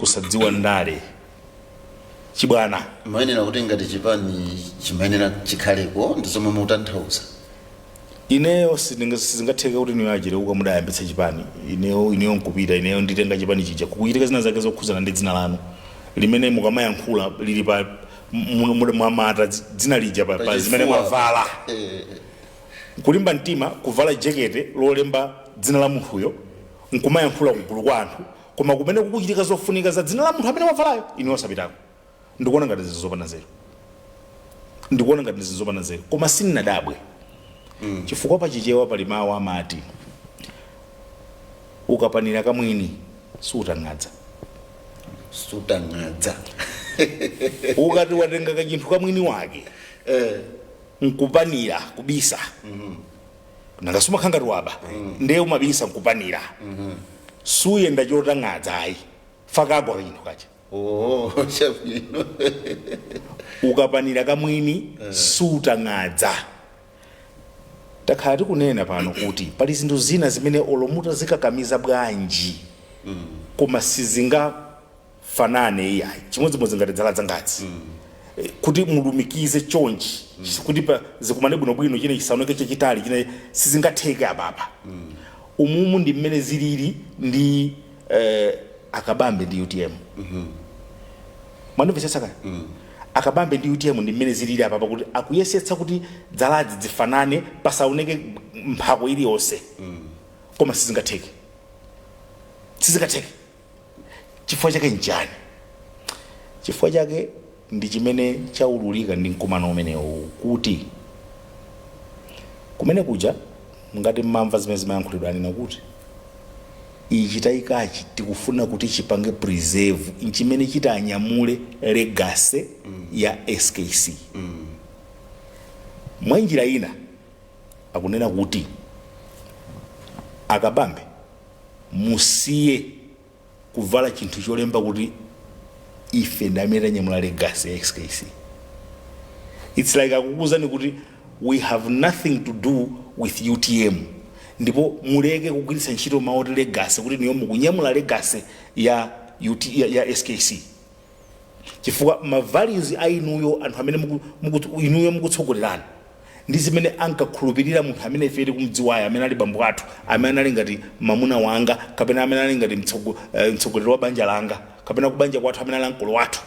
Nkusadziwa ndale, chibwana. Mayenera kuti ngati chipani chimayenera chikhaleko, ndi zomwe mukutanthauza? Ineyo sizingatheke kuti niyo achireuka mudayambitsa chipani, ineyo nkupita, ineyo nditenga chipani chija, kukuchitika zina zake zokhuzana ndi dzina lanu limene mukamayankhula lili pa mwamata dzina lija pa zimene Pachifuwa. mwavala, kulimba mtima kuvala jekete lolemba dzina la munthuyo nkumayankhula kugulu kwa anthu, koma kumene kukuchitika zofunika za dzina la munthu amene wavalayo ine osapitako, ndikuona ngati zinthu zopanda nzeru. Ndikuona ngati zinthu zopanda nzeru, koma sindinadabwe chifukwa pachichewa pali mawu amati, "Ukapanira kamwini sutang'adza." Sutang'adza. Ukati watenga kachinthu kamwini wake nkupanira, kubisa, nanga sumakhala ngati waba? Ndiye umabisa nkupanira, suyenda chotang'adza ayi, fakagwa kachinthu kacha. Oh, chabwino. Ukapanira kamwini sutang'adza. Takhala tikunena pano kuti pali zinthu zina zimene olo mutazikakamiza bwanji, koma sizingafanane iyayi. Chimodzimodzi ngati dzala dzangazi, kuti mulumikize chonchi kuti zikumane bwinobwino, chine chisaoneke chachitali, chine sizingatheke. Apapa umumu ndi mmene zilili ndi akabambe ndi UTM. Mwandimvetsetsa kaya? Akabambe ndi UTM ndi mmene zilili apapa, kuti akuyesetsa kuti dzaladzi zifanane, pasaoneke mphako iliyonse, koma sizingatheke, sizingatheke. Chifukwa chake nchani? Chifukwa chake ndi chimene chaululika ndi mkumano umenewu, kuti kumene kuja, ngati mmamva zimene zimayankhulidwa, anena kuti ichi tayikachi tikufuna kuti chipange preserve, nchimene chitanyamule legacy ya SKC. Mwa njira ina akunena kuti, akabambe, musiye kuvala chinthu cholemba kuti ife ndi amene tanyamula legacy ya SKC. It's like akukuwuzani kuti we have nothing to do with UTM, ndipo muleke kugwiritsa ntchito mawu oti legacy, kuti niyo mukunyamula legacy ya, UT, ya SKC, chifukwa ma values a inuyo, anthu amene inuyo mukutsogolerani, ndi zimene ankakhulupirira munthu amene ife tikumdziwayo, amene ali bambo athu, amene ali ngati mamuna wanga, kapena amene ali ngati mtsogoleri wa banja langa, kapena kubanja kwathu, amene ali ankolo wathu,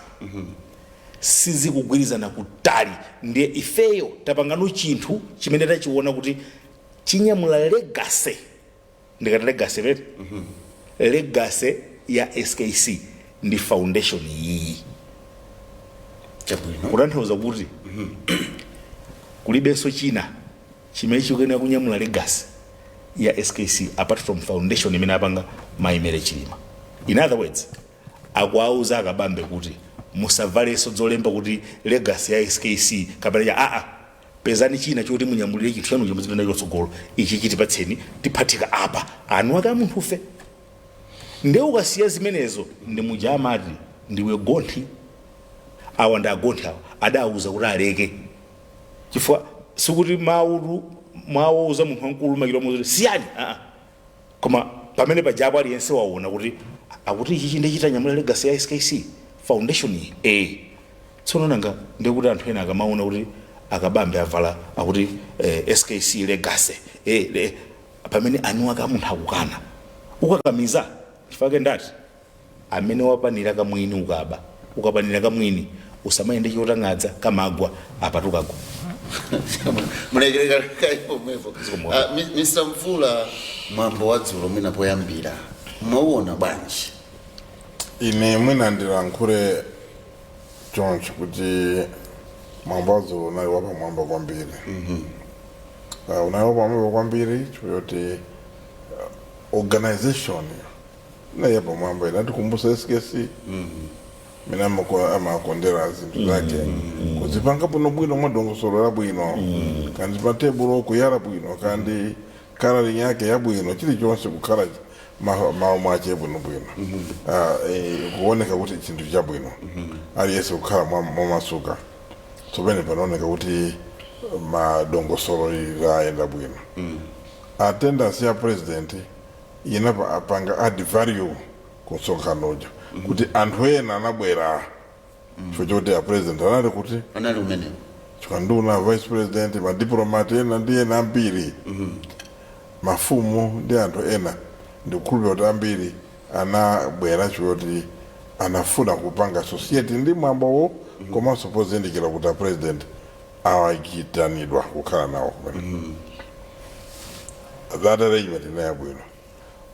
sizikugwirizana kutali. Ndiye ifeyo tapangano chinthu chimene tachiona kuti chinyamula legacy, ndikati legacy pete, legacy ya SKC ndi foundation iyi. Chabwino. Kutanthauza kuti kulibenso china chimene chikuyenera kunyamula legacy ya SKC apart from foundation imene apanga Mayi Mary Chilima. In other words, akuauza akabambe kuti musavalenso zolemba kuti legacy ya SKC kapena ya aa, pezani china choti munyamulire chinthu chanu chomwe chipita chotsogolo. Ichi chitipatseni, tiphatika apa anu ake a munthufe. Ndiye ukasiya zimenezo, ndi muja amati ndiwe gonthi. Awa ndi agonthi, awa adauza kuti aleke, chifukwa sikuti mautu mwawuza munthu wamkulu makilo kuti siyani aa, koma pamene pajapo aliyense waona kuti akuti ichi chinde chitanyamula legacy ya SKC, foundation iyi. Tsono nanga ndikuti anthu ena akamaona kuti akabambe avala akuti SKC legacy, pamene anu ake amunthu akukana, ukakamiza? Chifukwa ndati amene wapanira kamwini, ukaba, ukapanira kamwini usamayende chotang'adza, kamagwa apa tukagwa. Mulekereka pomwepo. Zikomo. Ah, Mr Mvula, mwambo wa dzulo mwina poyambira mwauona bwanji? Ine mwina ndilankhule choncho kuti mwambo wa dzulo unali wapamwamba kwambiri. Unali wapamwamba kwambiri chifukwa choti organization inali yapamwamba, inatikumbusa SKC mene amakondera zinthu zake, kuzipanga bwinobwino mwadongosolo labwino, kandi matebulo kuyala bwino, kandi colouring yake yabwino, chilichonse kukhala malo mwache bwinobwino. Ah, kuoneka kuti chinthu chabwino, aliyense kukhala mwamasuka. So pene panaoneka kuti madongosolo layenda bwino. Attendance ya president inapanga add value ku msonkhano uja. Kuti anthu ena anabwera chifukwa chokuti a president anali kuti Anali umenewo. Chikanduna, vice president, ma diplomat ena ndi ena ambiri, mafumu ndi anthu ena. Ndikukhulupirira kuti ambiri anabwera choti anafuna kupanga associate ndi mwambowo, komanso pozindikira kuti a president awayitanidwa kukhala nawo kumene. That arrangement inali yabwino.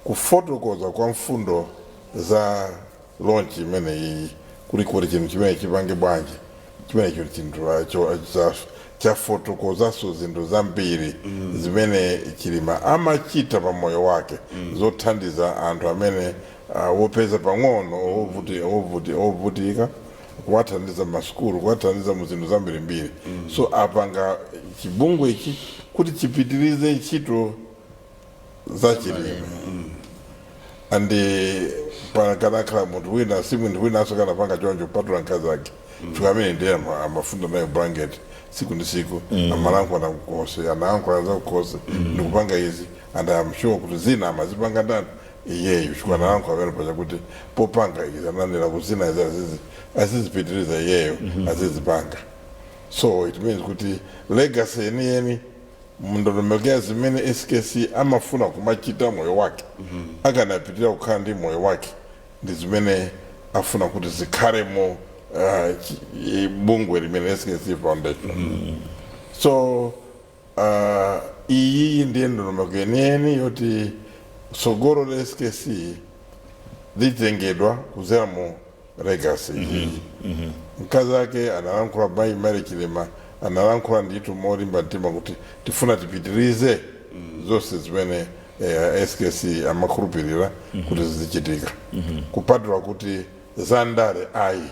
Kufotokoza kwa mfundo za launch imeneyi, kuli kuti chinthu chimene chipange bwanji, chimenecho chinthu chafotokozaso zinthu zambiri zimene Chilima amachita pa moyo wake, zothandiza anthu amene wopeza pang'ono, ovutika, kuwathandiza masukulu, kuwathandiza mu zinthu zambirimbiri. So apanga chibungwe ichi kuti chipitirize ntchito za Chilima. Andi pakanakhala munthu wina, si munthu winanso kanapanga choncho kupatula mkazi ake, chifukwa amene ndiye amafunda nayo blanket siku ndi siku, amalankhula kukhosi, anayankhula za kukhosi ndikupanga izi, and I'm sure kuti zina amazipanga ndani? Iyeyo, chifukwa analankhula pamene paja kuti popanga izi ananena kuti zina izi azizipitiriza iyeyo, azizipanga. So it means kuti legacy yeniyeni mndondomeko zimene SKC amafuna kumachita moyo wake, akanapitirira kukhala ndi moyo wake, ndi zimene afuna kuti zikhalemo bungwe limene SKC Foundation. So iyi ndiye ndondomeko yeniyeni yoti tsogolo la SKC litengedwa kuzera mu legacy iyi. Mkazi ake analankhula, mayi Mary Chilima analankhula ndithu molimba mtima kuti tifuna tipitirize zonse zimene SKC amakhulupirira kuti zizichitika, kupatula kuti zandale ayi.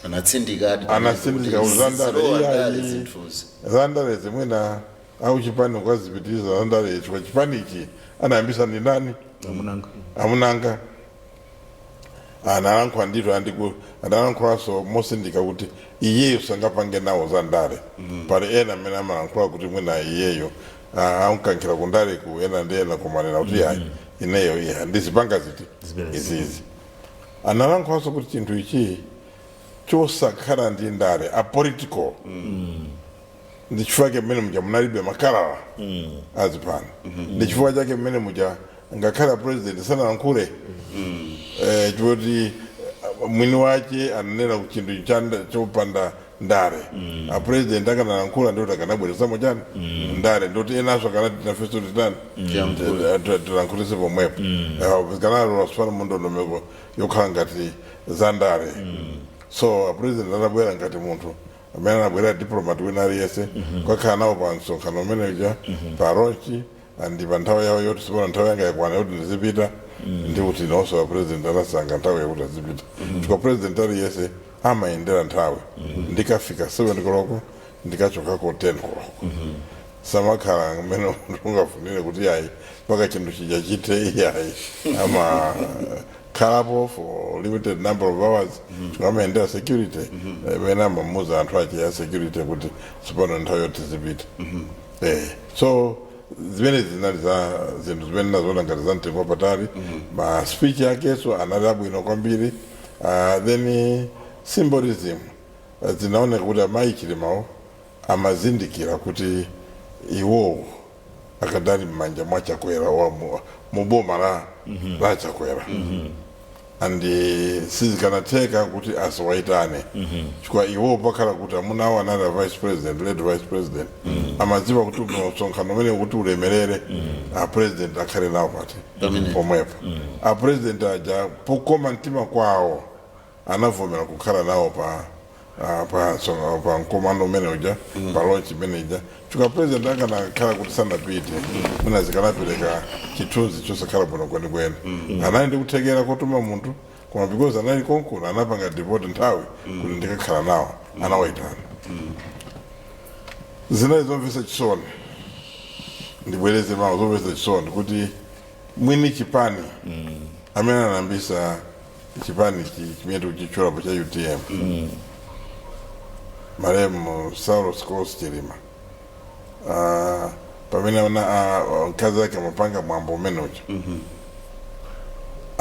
Anatsindika. Anatsindika kuti zandale, Zilowa iyayi. ndale zinthuzi. Zandale zimwena au chipani ukazipitiriza zandale, chifukwa chipani ichi anayambisa ndi ndani? Amunanga. Amunanga. Analankhula ndithu, andiku analankhulaso mosindika kuti iyeyo sangapange nawo za ndale. Pali ena amene amalankhula kuti mwina iyeyo amkankhira kundale ku ena ndi ena, kumanena kuti ayi, ineyo iya ndizipanga ziti? Zimene. Izizi. Analankhulaso kuti chinthu ichi chosakhala ndi ndale, apolitical, ndi chifukwa chake mmene muja munalibe makalala azipani. Ndi chifukwa chake mmene muja ngakhale president sanalankhule, choti mwini wache ananena ku chinthu chopanda ndale. A president akanalankhula ndikuti akanabweresamo chani? Ndale. Ndikuti enanso akanati nafenso titani? Tiyankhule. Tilankhulise pomwepo. Kanalola sifana mundondomeko yokhala ngati zandale. So a president anabwera ngati munthu amene anabwera, diplomat wina aliyense, kwakhala nawo pa msonkhano umene uja, pa launch, and pa nthawi yawo yoti sipona nthawi yanga yakwana yoti ndizipita, ndi kuti nonso a president anasankha nthawi yakuti azipita, chifukwa president aliyense amayendera nthawi. Ndikafika 7 koloko, ndikachokako 10 koloko. Samakhala mmene munthu ungafunire kuti yayi mpaka chinthu chija chite, iyayi, ama khalapo for limited number of hours, chifukwa amayendera security imene amamuza anthu ache ya security kuti tsopano nthawi yoti zipita. So zimene zinali za zinthu zimene nazoona ngati za mtengo wapatali. Ma speech akeso anali abwino kwambiri. Then symbolism, zinaoneka kuti amayi Chilimawo amazindikira kuti iwowo akadali m'manja mwa Chakwera, wa muboma la Chakwera, and sizikanatheka kuti asawayitane, chifukwa iwowo pakhala kuti amuna awo anali a vice president, late vice president, amadziwa kuti msonkhano umene kuti ulemerere, a president akhale nawo pati? Pamene. Pomwepo. A president aja pokoma mtima kwawo anavomera kukhala nawo pa mkumano umene uja, pa launch imene ija, chifukwa president akanakhala kuti sanapite, mwina zikanapereka chithunzi chosakhala bwino kwenikweni. Anali ndi kuthekera kotuma munthu, koma because anali konkuno, anapanga devote nthawi kuti ndikakhala nawo, anawayitana. Zinali zomvetsa chisoni, ndibwereze mawu, zomvetsa chisoni kuti mwini chipani amene anayambisa chipani chimene tikuchitchulapo cha UTM, malemu Saulos Klaus Chilima, pamene mkazi ake amapanga mwambo umene uja.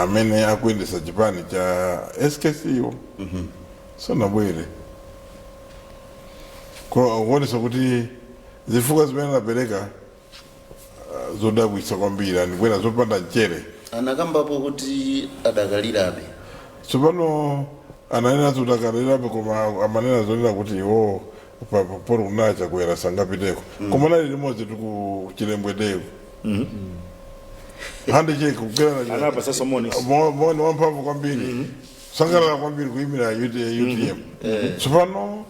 Amene akuyendesa chipani cha SKC iwo sanabwere, kuonesa kuti zifukwa zimene anapereka zodabwitsa kwambiri, andibwera zopanda mchere. Anakambapo kuti adakalirabe. Tsopano ananena kuti akalirabe, koma amanena zonena kuti iwo poti kunali Chakwera sangapiteko, koma nali limodzi tiku Chilembwedeko, handshake kugerana. Anapasa moni. Moni wamphamvu kwambiri, sangalala kwambiri kuyimira UTM. Tsopano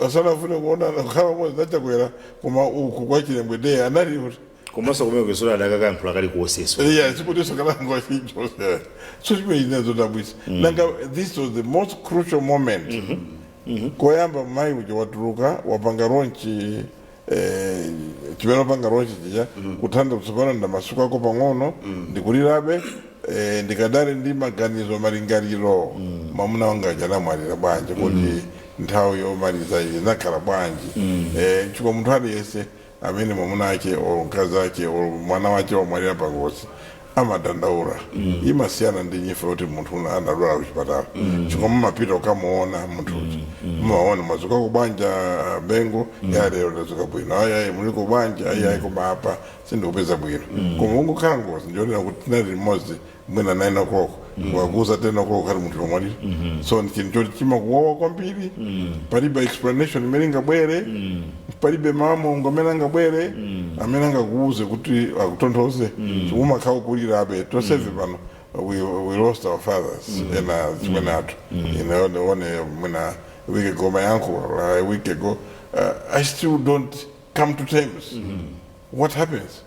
asanafune kuona kukhala pamodzi naChakwera, koma uku kwa Chilembwe Day anali kuti Komanso kumene kwesora adakakankhula kali kuoseso. Iya, sikuti kalangwa chichonse. So chimene chinazodabwisa nanga, this was the most crucial moment. Koyamba mayi uja watuluka, wapanga launch, chimene wapanga launch chija kuthanda, tsopano ndamasukako pang'ono, ndikulirabe, ndikadali ndi maganizo, malingaliro, mwamuna wanga aja anamwalira bwanji, kuti nthawi yomaliza iyi inakhala bwanji? Chifukwa munthu aliyense amene mwamuna ake or mkazi ake or mwana wake wamwalira pangozi amadandaula. Imasiyana ndi imfa kuti munthu anadwala kuchipatala, chifukwa mumapita ukamuona munthu uja, mumaona mwazuka kubwanja bengo ya lero, ndazuka bwino, ayi ayi, muliko bwanja, ayi ayi, koma apa sindikupeza bwino. Koma ungokhala ngozi ndionera kuti tinali limodzi mwina 9 o'clock, wakuza 10 o'clock kati munthu wamwalira. So ndi chinthu choti chimakuwawa kwambiri. Palibe explanation imene ingabwere, palibe mawu amene angabwere amene angakuuze kuti akutonthoze. So umakhala ukulirabe. Tonsefe pano we lost our fathers, ena zimene athu ine one mwina a week ago, my uncle, a week ago. I still don't come to terms what happens.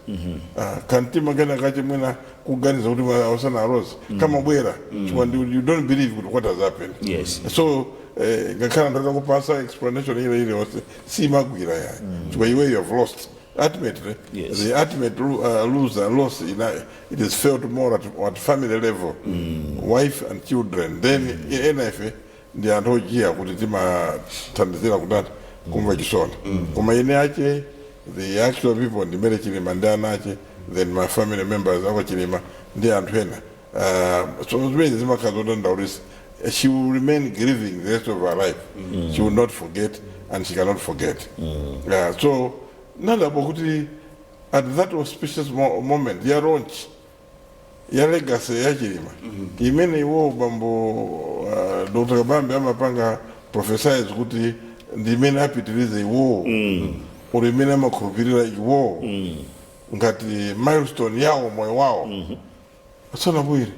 Kantima kena kache mwina kuganiza kuti wasana alozi kamabwera, chifukwa you don't believe kuti what has happened. So ngakhala ndakakupasa explanation ile iliyonse simagwira yayi, chifukwa iwe you have lost ultimately. The ultimate loser loss it is felt more at family level, wife and children. Then ena ife ndi anthu ojiya kuti timathandizira kutati kumva chisoni, koma ine ache the actual people ndimene Chilima ndi ana ache, then my family members ako Chilima ndi anthu ena. So zimene zimakhala zodandaulisa. She will remain grieving the rest of her life. She will not forget and she cannot forget. So nadabo kuti at that auspicious moment ya launch ya legacy ya Chilima, imene iwo bambo Dr Kabambe amapanga prophesize kuti ndi imene apitirize iwowo uri imene amakhulupirira iwowo ngati milestone yawo moyo wawo, asanabwere.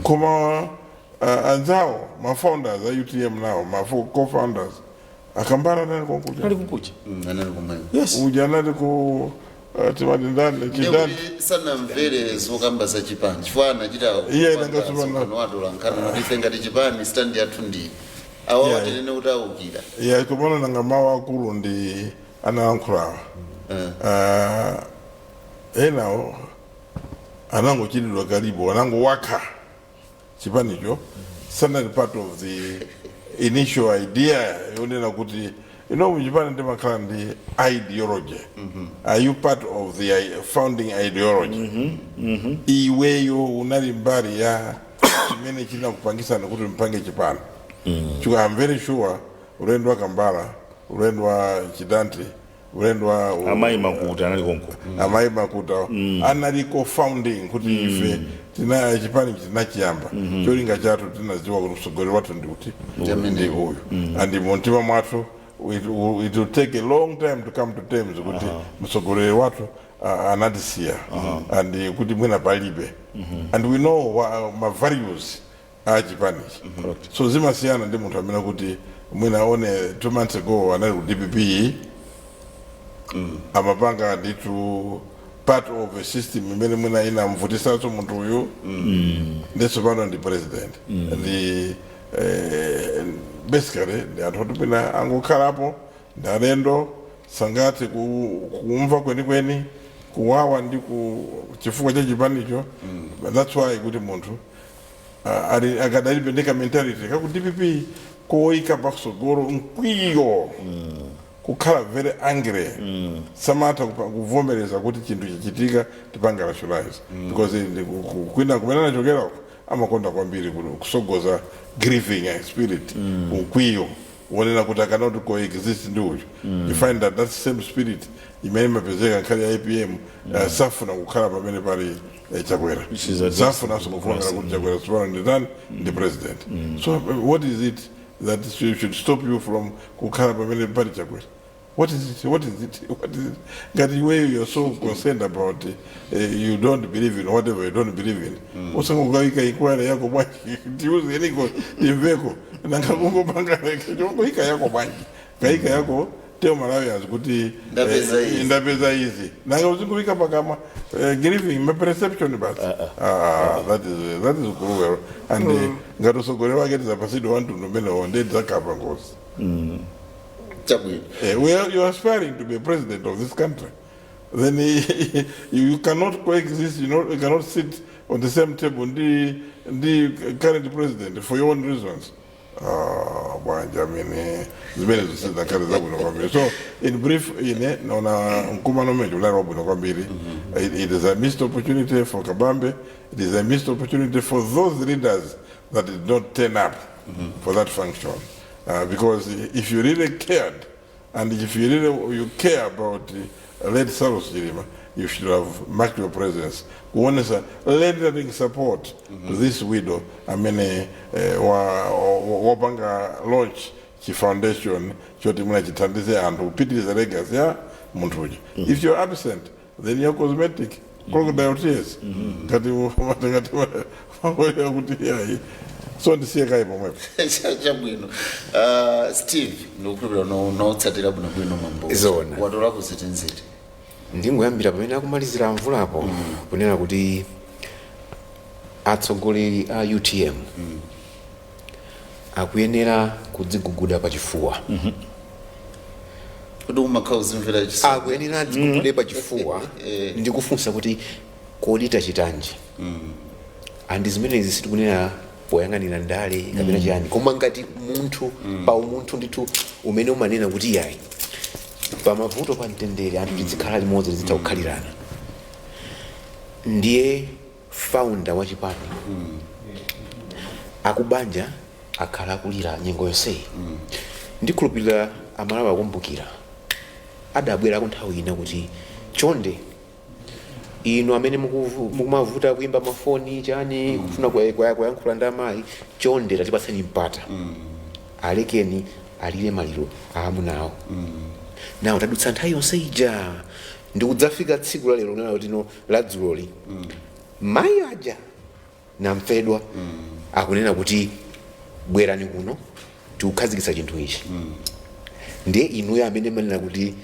Koma anzawo, ma founders a UTM nawo, ma co-founders akambala nani konkuja. Ali kukucha. Anali komweko. Yes. Uja anali ku timati ndani, Chidani. Ndekuti sanamvere zokamba za chipani, chifukwa anachita Iye inangasopano. Watola nkhani kuti ife ngati chipani stand yathu ndi awa. Tinene kuti awukira. Ya, kumona nanga mawu akulu ndi analankhulawa. Enawo anangochitidwa kalibo, anangowakha chipanicho, sanali part of the initial idea yonena kuti muchipani ndimakhala ndi ideology. Are you part of the founding ideology? Iweyo unali mbali ya chimene chinakupangisani kuti mpange chipani? Chifukwa I'm very sure ulendo wa Kambala, ulendo wa Chidanti, ulendo wa Amayi Makuta anali konko. Amayi Makuta analiko founding kuti ife tina chipani tinachiyamba, cholinga chathu tinaziwa kuti mtsogoleri wathu ndi kuti ndi uyu, and mumtima mwathu it will take a long time to come to terms kuti mtsogoleri wathu anatisiya and kuti mwina palibe, and we know ma values a chipanichi. So zimasiyana ndi munthu amene kuti mwina one 2 months ago anali ku DPP, amapanga nditu part of a system imene mwina inamvutisanso munthu uyu, ndiso pano ndi president. Ndi basically ndi anthu oti mwina angokhalapo, ndi alendo, sangathe kumva kwenikweni kuwawa ndi ku chifukwa cha chipanicho. But that's why kuti munthu ali akadalibe ndi ka mentality kaku DPP koyika patsogolo mkwiyo. Kukhala very angry, samatha kuvomereza kuti chinthu chichitika, tipanga rationalize, because kwina kumene anachokerako amakonda kwambiri kusogoza grieving and spirit, mkwiyo wonena kuti akanoti coexist ndi uyu. You find that that same spirit imene imapezeka nkhali ya APM, safuna kukhala pamene pali Chakwera. Which is against Safunanso kuvomera kuti Chakwera tsopano ndi ndani, ndi president. So what is it that should stop you from kukhala pamene pali Chakwera? What is it? What is it? What is it? Ngati iweyo you're so concerned about you don't believe in whatever you don't believe in, usangokayika inquiry yako bwanji? Tiuzeniko, timveko. Nanga kungopanga chongoyika yako bwanji? Kayika yako, tell Malawians kuti Ndapeza izi. Ndapeza izi. Nanga uzinguyika pakamwa, giving my perception basi. Ah, that is cruel and ngati usogolero wake tizapasidwa wantundu umenewo, ndiye tidzakhala ngozi. Chabwino. You're aspiring to be a president of this country. Then you cannot coexist, you cannot sit on the same table the current president for your own reasons. Ah, bwanja amene zimene zisizakhale zabwino kwambiri. So in brief, ine naona mkumano umene unali wabwino kwambiri. It is a missed opportunity for Kabambe. It is a missed opportunity for those leaders that did not turn up for that function, because if you really cared and if you really you care about late Saulos Chilima, you should have marked your presence kuonesa rendering support to this widow amene wapanga launch chi foundation choti mwina chithandize anthu kupitiriza legacy ya munthu uja. If you're absent, then you're cosmetic crocodile tears, ngati ngati kuti yayi. So ndisiye kayi pomwepo. Chabwino. Steve, ndikukhulupirira unaotsatira bwinobwino mwambo. Zona. Watolako ziti? Ndingoyambira pamene akumalizira mvulapo, kunena kuti atsogoleri a UTM akuyenera kudziguguda pachifuwa. Kuti umakhala uzimvera chisoni. Akuyenera adzigugude pachifuwa ndi kufunsa kuti kodi tachitanji? Andi zimenezi sitikunena poyang'anira ndale kapena chiyani, koma ngati munthu, pa umunthu ndithu umene umanena kuti yayi, pamavuto, pa mtendere, anthu tizikhala limodzi, tizitha kukhalirana. Ndiye founder wa chipani, akubanja akhala akulira nyengo yonseyi. Ndikhulupirira Amalawi akumbukira, adabwerako nthawi ina kuti chonde inu amene mukumavuta kuimba mafoni chani, kufuna kuyankhula ndi amayi, chonde tatipatseni mpata, alekeni alire maliro aamunawo. Nawo tadutsa nthawi yonse ija ndikudzafika tsiku la lero nalo tino la dzuloli, mayi aja namfedwa akunena kuti bwerani kuno, tikukhazikitsa chinthu ichi. Ndiye inuyo amene manena kuti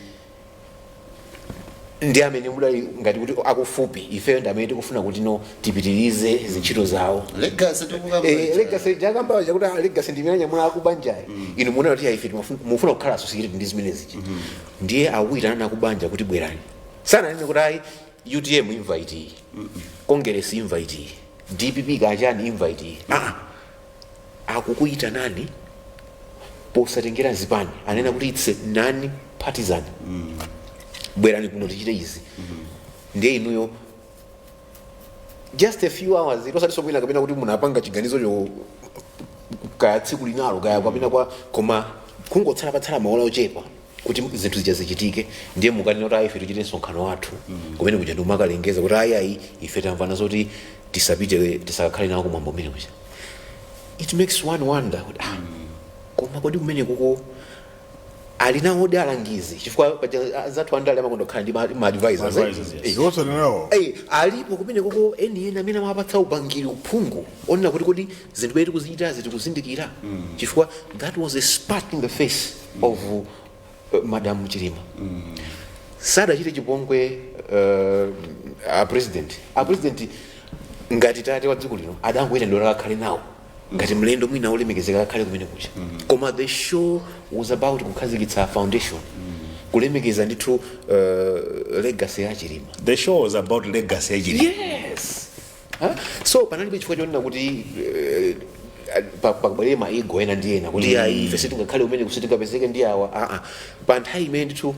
ndi amene mudali ngati kuti akufupi, ifeyo ndi amene tikufuna kuti no, tipitirize zintchito zawo. Legacy tikukamba. Legacy jakamba chakuti legacy ndimene nyamula akubanjayi. Inu muona kuti ife mufuna kukhala associated ndi zimene ziji. Ndiye akuyitana akubanja kuti bwerani. Sananene kuti ayi, UTM invite iyi, Congress invite iyi, DPP kachani invite iyi. Akukuyitanani posatengera zipani. Anena kuti it's non partisan, bwerani kuno tichite izi. Ndiye inuyo just a few hours, tosati sobwina kapena kuti munapanga chiganizo cho kaya tsiku linalo kaya kapena kwa, koma kungotsala patsala maola ochepa kuti zinthu zija zichitike, ndiye mukanena kuti ayi, ife tichite msonkhano wathu kumene kuja, ndikumakalengeza kuti ayi ayi, ife tamvana zoti tisapite, tisakakhale nawo kumwambo umene kuja. It makes one wonder kuti koma kodi kumene kuko ali nawo di alangizi? Chifukwa paja zathu andale amakonda kukhala ndi ma advisors, eh? Advisors, yes. Iwosanerawo. Alipo kumene koko eni amene amapatsa upangiri, uphungu onena kuti kodi zinthu pamene tikuzichitazi tikuzindikira? Chifukwa that was a spat in the face of Madam Chilima. Sadachite chipongwe a president. A president ngati tate wa dziko lino adangoita ndora akhale nawo ngati mlendo mwina olemekezeka, akhale kumene kucha. Koma the show was about kukhazikitsa foundation, kulemekeza ndithu legacy ya Chilima. The show was about legacy ya Chilima. Yes. Huh? So panalibe chifukwa chonena kuti Pakabwerere ma ego ena ndi ena kuti ayi, ife sitingakhale umene kusitingapezeke ndi awa. Aa, pa nthawi imene ndithu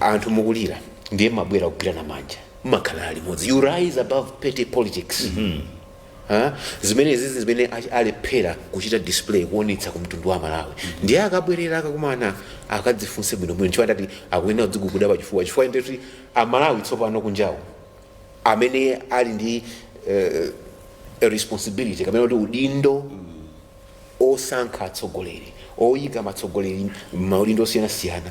anthu mukulira, ndiye mabwera kugwirana manja, mmakhala limodzi. You rise above petty politics. Ha? Zimene zizi zimene alephera kuchita display, kuonetsa ku mtundu wa Malawi. Ndiye akabwerera, akakumana, akadzifunse bwinobwino chifukwa ndati akuyenera kudziguguda pachifuwa, chifukwa ndeti Amalawi tsopano kunjawo amene ali ndi responsibility kapena kuti udindo osankha atsogoleri, oyika matsogoleri maudindo osiyanasiyana,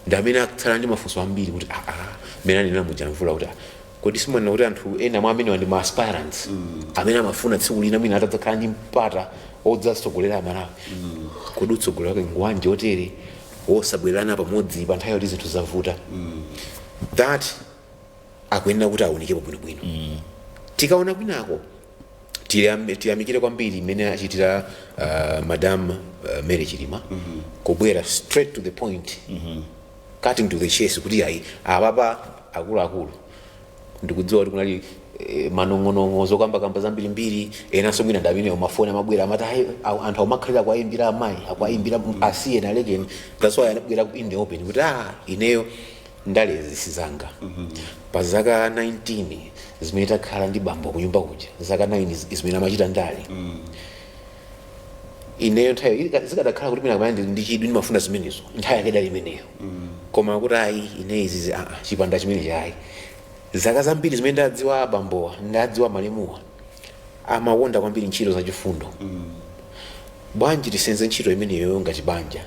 ndi amene akutsala ndi mafunso ambiri kuti aa, mmene anena mujamvula kuti, ah, kodi simanena kuti anthu ena mwa amenewa ndi ma aspirants amene amafuna tsiku lina mwina atadzakhala ndi mpata odzatsogolera Amalawi? Kodi utsogoleri wake ngwanji otere, wosabwererana pamodzi pa nthawi yoti zinthu zavuta? That akuyenera kuti aunikepo bwinobwino. Tikaona kwinako, tiyamikire kwambiri imene achitira Madam Mary Chilima, kubwera straight to the point, cutting to the chase, kuti ayi, apapa akuluakulu, ndikudziwa kuti kunali manong'onong'o, zokambakamba zambirimbiri, enanso mwina ndi amene mafoni amabwera amati, "Ayi, anthu akumakhalira akuayimbira amayi, akuayimbira, asiye nalekeni." That's why anabwera in the open kuti, ah, ineyo ndalezi sizanga. Pa zaka 19 zimene takhala ndi bambo kunyumba kuja, zaka 9 zimene amachita ndale, ineyo nthawi zikadakhala kuti mwina kapena ndi chidwi ndimafuna zimenezo, nthawi yake idali imeneyo. Koma kuti ayi, ine izizi, aa, chipanda chimene ayi. Zaka zambiri zimene ndadziwa abambowa, ndadziwa malemuwa, amawonda kwambiri ntchito zachifundo. Bwanji tisenze ntchito imeneyo ngati banja,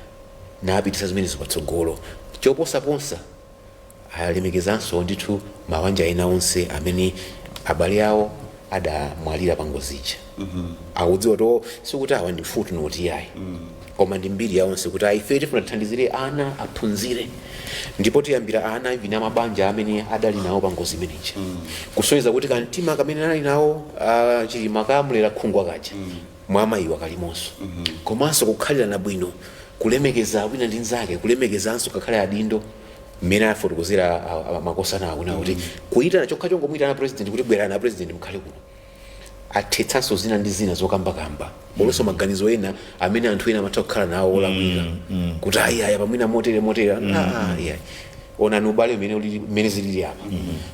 napitisa zimenezo patsogolo? Choposaponsa, alemekezanso ndithu mabanja ena onse amene abale awo adamwalira pa ngozi ija. Akudziwa to sikuti awa ndi footnote yayi, koma ndi mbiri ya onse kuti ife tifuna tithandizire ana aphunzire, ndipo tiyambira ana even amabanja amene adali nawo pa ngozi imeneyi, kusonyeza kuti kamtima kamene anali nawo Chilima kamulera khungwa kaja mwa amayiwa kalimonso, komanso kukhalirana bwino, kulemekeza wina ndi nzake, kulemekezanso kakhale adindo, mmene afotokozera makosana akuna kuti kuyitana chokha chongomuyitana president kuti bwerani a president mukhale kuno, athetsanso zina ndi zina zokambakamba, olonso maganizo ena amene anthu ena amatha kukhala nawo olakwika kuti ayi, aya pamwina motere motere. Ah, ayi, onani ubale umene umene zilili apa.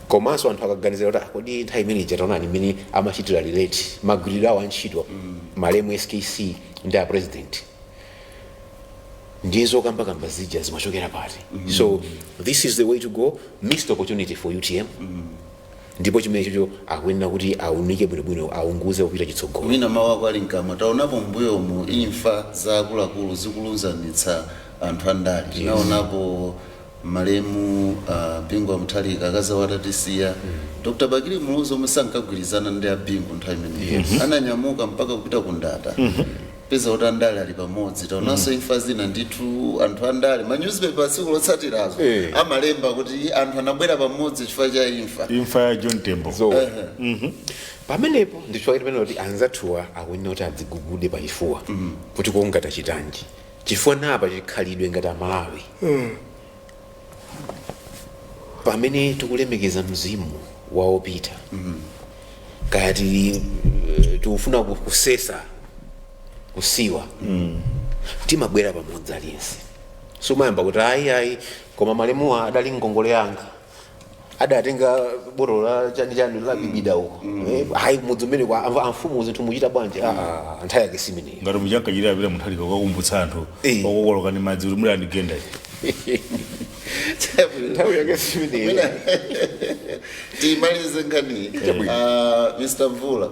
Komanso anthu akaganizira kuti, ah, kodi nthawi imene ija taonani imene amachitira relate magwiridwe awo antchito malemu SKC ndi a president, ndiye zokambakamba zija zimachokera pati? So this is the way to go. Missed opportunity for UTM, ndipo chimene chocho akuyenera kuti aunike bwinobwino, aunguze kupita chitsogolo. Mwina mawu ako ali mkamwa. Taonapo mbuyomu imfa za akuluakulu zikulunzanitsa anthu andale. Tinaonapo malemu Bingu Mutharika, akazi awo atatisiya, Dr Bakili Muluzi, omwe sankagwirizana ndi abingu nthawi imeneyo, ananyamuka mpaka kupita ku Ndata, peza kuti andale ali pamodzi. Taonanso imfa zina ndithu, anthu andale, ma newspaper tsiku lotsatirazo amalemba kuti anthu anabwera pamodzi chifukwa cha imfa. Imfa ya John Tembo. So pamenepo ndichifukwa chimene kuti anzathuwa akuyenera kuti adzigugude pachifuwa kuti konga tachitanji, chifukwa napa chikhalidwe ngati Amalawi, pamene tikulemekeza mzimu wa opita, kaya tili tikufuna kusesa kusiwa, timabwera pamodzi aliyense. Sumayamba kuti ayi, ayi, koma malemuwa adali ngongole yanga, adatenga botolo la chani chani la bibida uko. Ayi, mudzi umene kwa amfumu zinthu muchita bwanji? Ah, ah, nthawi yake simeneyo. Ngati muchankachitira pita Mutharika ukakumbutsa anthu okokoloka ndi madzi kuti muli andigenda. Nthawi yake simeneyo. Tiyimalize nkhani. Mr Mvula,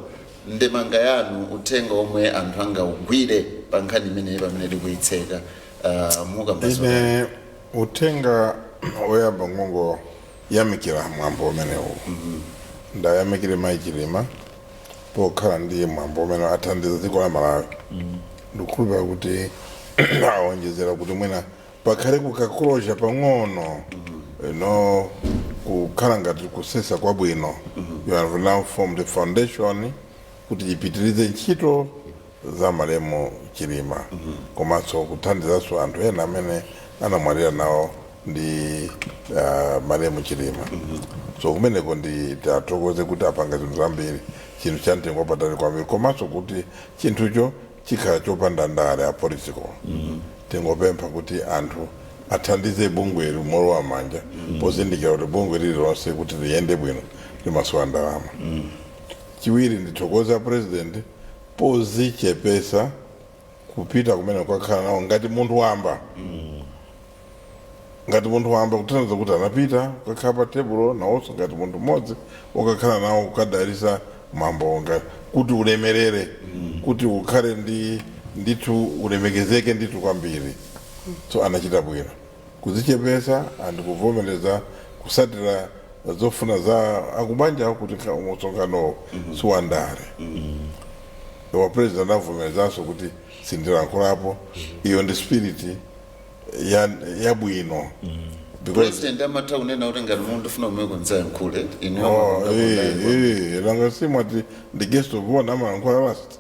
ndemanga yanu, uthenga omwe anthu angaugwire pa nkhani imeneyi pamene tikuyitseka, mukambazo? Ine uthenga woyamba, ngongo yamikira mwambo umenewu. Ndayamikire Mayi Chilima pokhala ndi mwambo umene athandiza dziko la Malawi. Ndikukhulupira kuti awonjezera kuti mwina pakhale kukakulosha pang'ono, no kukhala ngati kusesa kwabwino. You have now formed a foundation kuti ipitirize ntchito za malemu Chilima, komanso kuthandizanso anthu ena amene anamwalira nawo ndi malemu Chilima. So kumeneko ndi tathokoze kuti apanga zinthu zambiri, chinthu cha mtengo wapatali kwambiri, komanso kuti chinthucho Chikhala chopanda ndale a political. Tingopempha kuti anthu athandize bungweli molowa manja, pozindikira kuti bungwe lililonse kuti liyende bwino limasowa ndalama. Chiwiri, ndithokoza President pozichepesa kupita kumene kwakhala nawo ngati munthu wamba, ngati munthu wamba, kutanthauza kuti anapita kukakhala pa tebulo nawonso ngati munthu mmodzi wakakhala nawo kukadalisa mwambo, kuti ulemerere, kuti ukhale ndi ndithu ulemekezeke ndithu kwambiri. So anachita bwino kuzichepesa and kuvomereza kusatira zofuna za akubanja kuti msonkhanowo siwandale. Wa President avomerezanso kuti sindilankhulapo. Iyo ndi spirit yabwino because President amatha kunena kuti ngati munthu ufuna kumene kunzayankhule inu. Oh, nanga simwati ndi guest of honor, amalankhula last,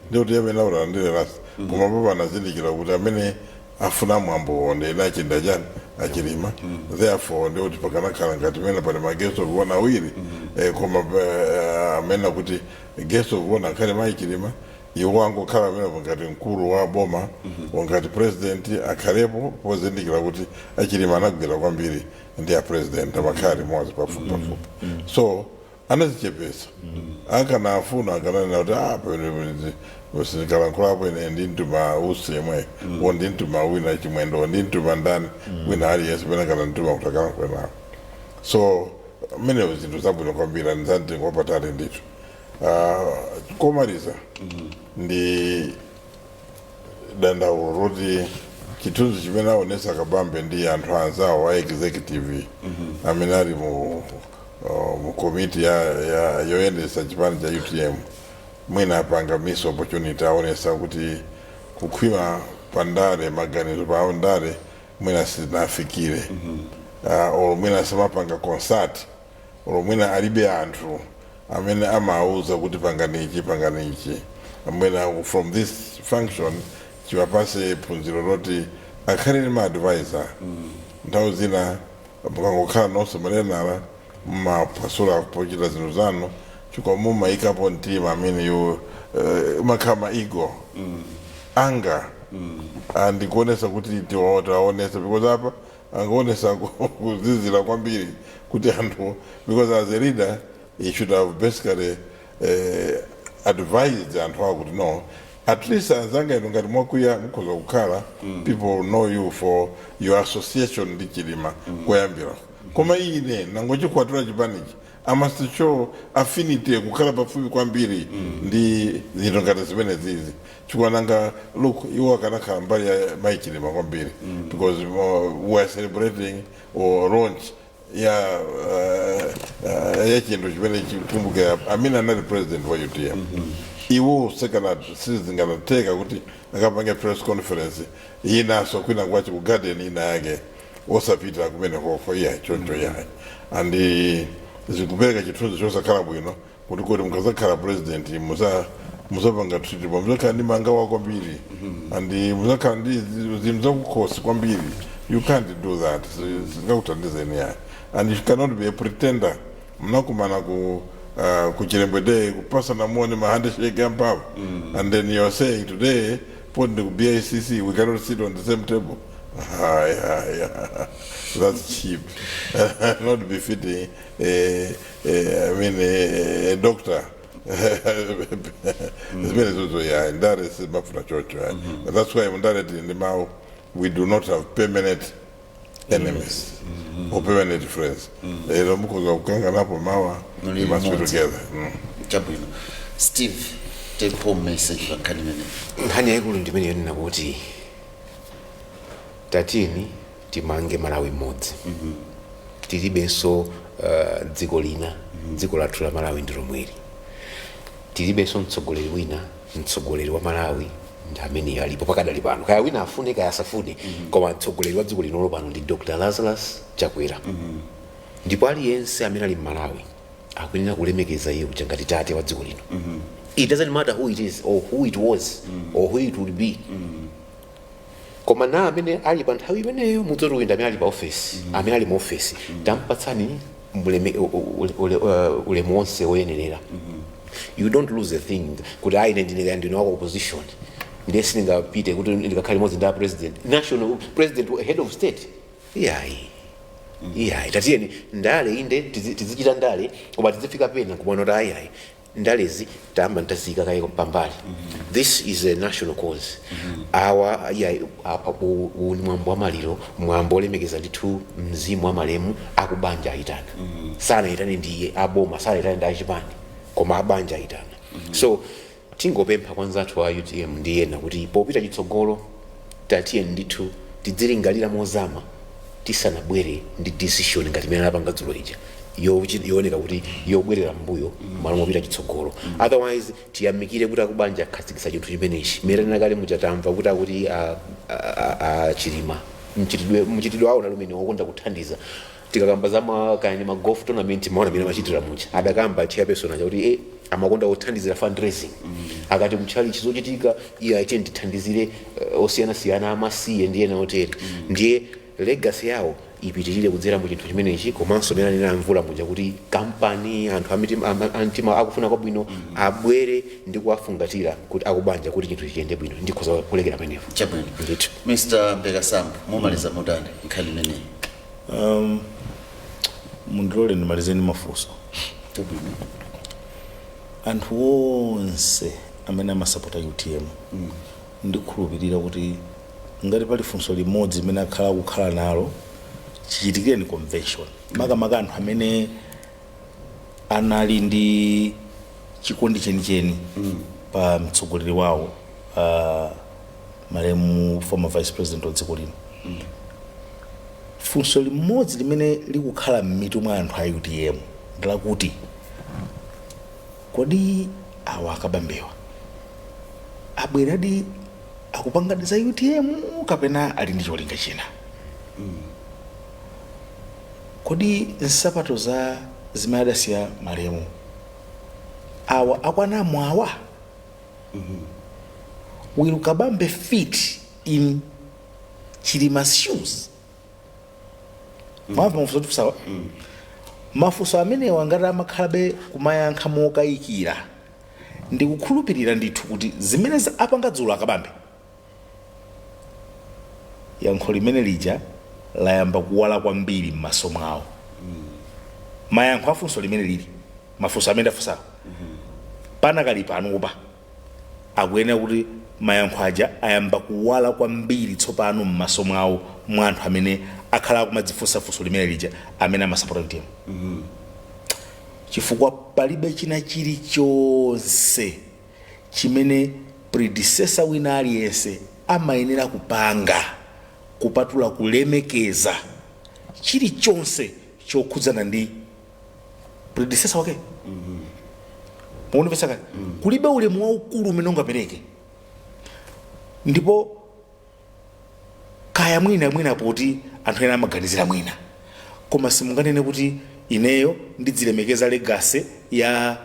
ndikuti amene alandire last. Koma papa anazindikira kuti amene afuna mwambo ndi ena achinda chani, aChilima. Therefore ndikuti pakanakhala ngati mene pali ma guest of honor awiri, koma amene akuti guest of honor akhale mayi Chilima, iwo angokhala amenepo ngati mkulu wa boma, ngati President akhalepo, pozindikira kuti aChilima anagwira kwambiri ndi a President, amakhala limodzi pafupi pafupi. So anazichepesa. Akana afuna akananena kuti, ah, pamene sindikalankhulapo ine, ndintuma Usi yemwe wo, ndintuma wina Chimwendo, ndintuma ndani wina aliyense pene kana ntuma kuti akalankhule nawo. So mmenewo zinthu zabwino kwambiri, andizamtengo wapatali ndithu. Komaliza ndi dandaulo loti chithunzi chimene aonesa Kabambe ndi anthu anzawo a executive amene ali mu komiti ya yoyendesa chipani cha UTM, mwina apanga miss opportunity. Aonesa kuti kukhwima pandale, maganizo pa ndale mwina sinafikire, or mwina samapanga consult, or mwina alibe anthu amene amauza kuti pangani ichi, pangani ichi. Mwina from this function chiwapase phunziro loti akhale ndi ma advisor. Nthawi zina mukangokhala nonse manenala, mumapasula pochita zinthu zanu chifukwa mumayikapo mtima amene yo umakhala ma ego anga andikuonesa kuti tiwaonesa, because apa angaonesa kuzizira kwambiri kuti anthu, because as a leader he should have basically advised anthu awo kuti, no, at least anzanga inu, ngati mwakwiya mukhoza kukhala, people know you for your association ndi Chilima koyambira, koma ine nangochikwatula chipanichi, I must show affinity, kukhala pafupi kwambiri ndi zinthu ngati zimene zizi, chifukwa nanga look, iwo akanakhala mbali ya mayi Chilima kwambiri, because we are celebrating or launch ya chinthu chimene chikumbukira amene anali president wa UTM. Iwo sekana sizinganatheka kuti akapange press conference inaso kwina kwachi ku garden ina yake osapita kumene koko, iya, choncho yayi. And zikupereka chithunzi chosakhala bwino kuti mukazakhala president musapanga treat, muzakhala ndi mangawa kwambiri and muzakhala ndi zinthu zakukhosi kwambiri. You can't do that, zingakuthandizeni yayi. And you cannot be a pretender. Mnakumana ku Chilembwe Day kupasana moni, ma handshake amphamvu, and then you are saying today put the BICC we cannot sit on the same table. Ah, yeah. That's cheap, not befitting I mean, a doctor. Zimene zozo ya ndale simafuna chocho ya. That's why ndale tili ndi mawu, we do not have permanent enemies or permanent friends. Lero mukhoza kukanganapo, mawa Muli we must be limodzi. together. Chabwino. Steve, take home message pa nkhani imeneyi. Nkhani yayikulu ndimene yonena kuti tatini timange Malawi mmodzi. Tilibenso dziko lina, dziko lathu la Malawi ndi lomweli. Tilibenso mtsogoleri wina, mtsogoleri wa Malawi ndi ameneyo alipo pakadali pano, kaya wina afune kaya asafune, koma mtsogoleri wa dziko linolo pano ndi Dr Lazarus Chakwera. Ndipo aliyense amene ali mmalawi akuyenera kulemekeza iye uja ngati tate wa dziko lino. It doesn't matter who it is or who it was or who it will be, koma na amene ali pa nthawi imeneyo, mudzoti uyu ndi amene ali pa ofesi, amene ali mu ofesi, tampatsani ulemu wonse woyenerera. You don't lose a thing kuti ayi, ine ndine ndine wako opposition. Ndiye sindingapite kuti ndikakhale limodzi ndi a president, national president, head of state, iyayi, iyayi. Tatiyeni ndale inde tizichita ndale, koma tizifika pena kumaona kuti ayiayi, ndalezi tayamba ntaziyika kaye pambali. This is a national cause. Awa iyayi, uwu ni mwambo wa maliro, mwambo olemekeza ndithu mzimu wa malemu. Akubanja ayitana, sanayitane ndiye aboma, sanayitane ndi achipani, koma abanja ayitana. So tingopempha kwanza anthu a UTM ndi ena kuti popita chitsogolo, tatiye ndithu tidzilingalira mozama tisanabwere ndi decision ngati imene anapanga dzulo ija, yooneka kuti yobwerera mbuyo malo mopita chitsogolo. Otherwise tiyamikire kuti akubanja akhazikitsa chinthu chimenechi. Mere nakale muchatamva kuti akuti a Chilima mchitidwe awo nalumene wokonda kuthandiza. Tikakamba za kani ma golf tournament, maona mene amachitira mucha, adakamba chairperson aja kuti amakonda kuthandizira fundraising. Akati mchali chizochitika, iye aite ndithandizire osiyanasiyana, amasiye ndiye ena otere. Ndiye legacy yawo ipitirire kudzera mu chinthu chimenechi. Komanso mene anena Mvula muja kuti kampani, anthu amtima akufuna kwabwino abwere ndi kuwafungatira kuti akubanja, kuti chinthu chiyende bwino. Ndikhoza kulekera pamenepo. Chabwino. Ndithu. Mr Mbekasambo, mumaliza motani nkhani imeneyi? Mundilole ndimalizeni mafunso. Chabwino. Anthu onse amene amasapota UTM, ndikhulupirira kuti ngati pali funso limodzi limene akhala akukhala nalo chichitikireni convention, makamaka anthu amene anali ndi chikondi chenicheni pa mtsogoleri wawo, malemu former vice president wa dziko lino, funso limodzi limene likukhala m'mitu mwa anthu a UTM ndilakuti, kodi awa akabambewa abweradi akupangadi za UTM kapena ali ndi cholinga china? Kodi nsapato za zimene adasiya malemu awa akwanamo awa? Will Kabambe fit in Chilima's shoes? Mwamva mafunso tifusawa? Mafunso amenewa ngati amakhalabe kumayankha mokayikira, ndikukhulupirira ndithu kuti zimene apanga dzulo akabambe, yankho limene lija layamba kuwala kwambiri m'maso mwawo. Mayankho afunso limene lili mafunso amene ndafunsawo panakali panopa akuyenera kuti mayankho aja ayamba kuwala kwambiri tsopano m'maso mwawo, mwa anthu amene akhala akumadzifunsa funso limene lija, amene amasapota UTM, chifukwa palibe china chilichonse chimene predecessor wina aliyense amayenera kupanga kupatula kulemekeza chilichonse chokhudzana ndi predecessor wake. Mukunimvetsa kale? Kulibe ulemu waukulu umene ungapereke. Ndipo kaya mwina mwina poti anthu ena amaganizira mwina, koma simunganene kuti ineyo ndidzilemekeza legacy ya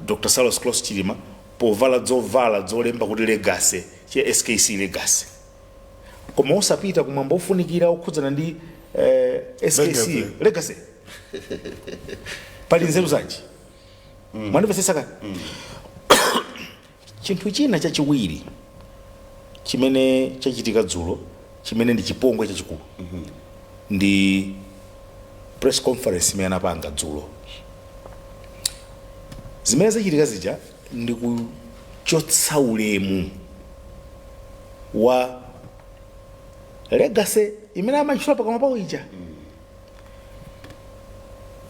Dr Saulos Klaus Chilima povala dzovala dzolemba kuti legacy, che SKC legacy, koma osapita kumwambo ofunikira okhudzana ndi SKC Legacy. Legacy. Pali nzeru zanji? Mwandimvetsetsa kale? Chinthu china chachiwiri chimene chachitika dzulo, chimene ndi chipongwe chachikulu, ndi press conference imene anapanga dzulo. Zimene zachitika zija ndi kuchotsa ulemu wa legacy imene amatchula pakamwa pawo ija.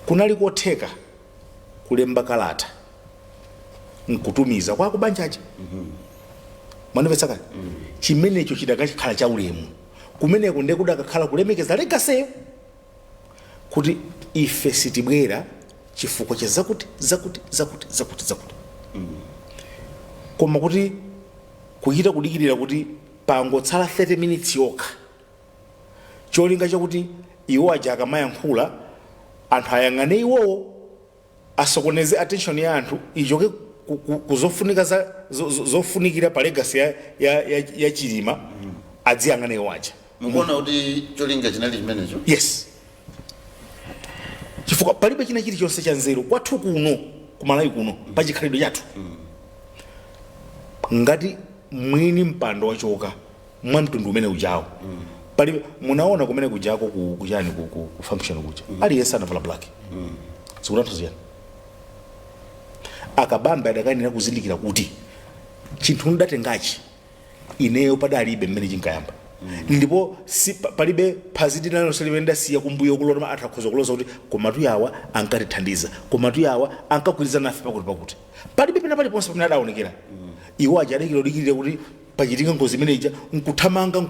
Kunali kotheka kulemba kalata nkutumiza kwa kubanjaja. Mwandimvetsa kale? Chimenecho chidakakhala cha ulemu. Kumeneko ndiye kudakakhala kulemekeza legacyyo, kuti ife sitibwera chifukwa cha zakuti, zakuti, zakuti, zakuti, zakuti. Koma kuti kuchita kudikirira kuti pangotsala 30 minutes yokha, cholinga chakuti iwo aja akamayankhula anthu ayang'ane iwowo, asokoneze attention ya anthu ichoke kuzofunika zofunikira pa legacy ya Chilima, adziyang'ane iwo aja. Mukuona kuti cholinga chinali chimenecho? Yes, chifukwa palibe china chilichonse cha nzeru kwathu kuno kumalawi kuno, pa chikhalidwe chathu. Ngati mwini mpando wachoka mwa mtundu umene ujawo, pali munaona kumene kujako kuchani ku function kuja, aliyense anavala black. Zikutanthauza chiyani? Akabambe adakanena kuzindikira kuti chinthu ndatengachi ineyo padalibe mmene chinkayamba, ndipo si, palibe phazi linalonse limene ndasiya kumbuyo kulota athu akhoza kuloza kuti komatu yawa ankatithandiza, komatu yawa ankagwirizana nafe pakuti pakuti. Palibe pena paliponse pamene adaonekera. Iwo aja adakira kudikirira kuti pachitika ngozi imene ija, nkuthamanga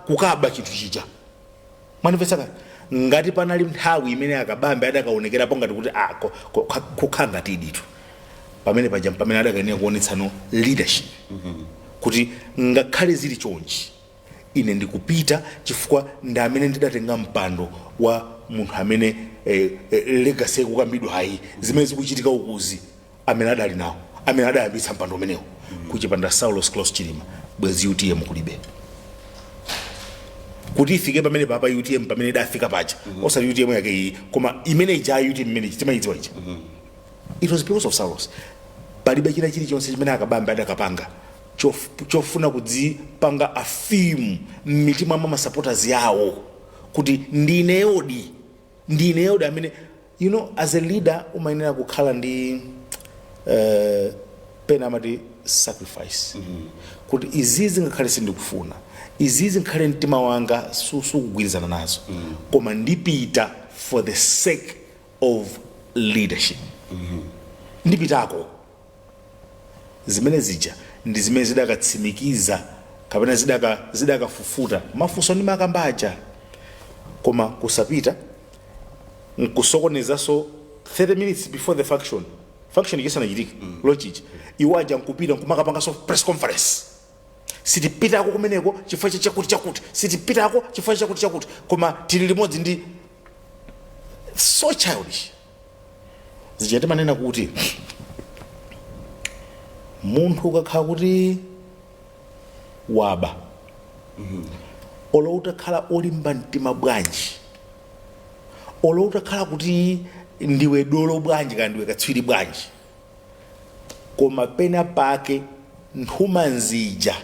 kukaba chinthu chija. Mwanimvetsa kani? Ngati panali nthawi imene Akabambe adakaonekerapo ngati kuti ah, kukhala ngati iditu pamene paja, pamene adakanena kuonetsano leadership kuti ngakhale zili chonchi, ine ndikupita chifukwa ndi amene ndidatenga mpando wa munthu amene legacy ikukambidwa ayi, zimene zikuchitika ukuzi, amene adali nawo, amene adayambitsa mpando umenewo. Kuchipanda Saulos Klaus Chilima, bwezi UTM kulibe. Kuti ifike pamene papa UTM pamene idafika paja, osati UTM yake iyi, koma imene ija UTM imene timayidziwa ija, it was because of Saulos. Palibe china chilichonse chimene Akabambe adakapanga chofuna kudzipanga affirm m'mitima mwa masupporters yawo kuti ndineyodi, ndineyodi amene. As a leader umayenera kukhala ndi pena amati sacrifice, kuti izizi ngakhale sindikufuna, izizi ngakhale mtima wanga sukugwirizana nazo, koma ndipita for the sake of leadership, ndipitako. Zimene zija ndi zimene zidakatsimikiza kapena zidakafufuta mafunso ndi makambaja. Koma kusapita nkusokonezanso 30 minutes before the function isanachitike, launch ija, iwo aja nkupita nkumakapanganso press conference: sitipitako kumeneko chifukwa cha chakuti chakuti, sitipitako chifukwa chakuti chakuti, koma tili limodzi ndi. So childish. Zija timanena kuti munthu ukakhala kuti waba, olo utakhala olimba mtima bwanji, olo utakhala kuti ndiwe dolo bwanji, kana ndiwe katswiri bwanji, koma pena pake nthumanzija,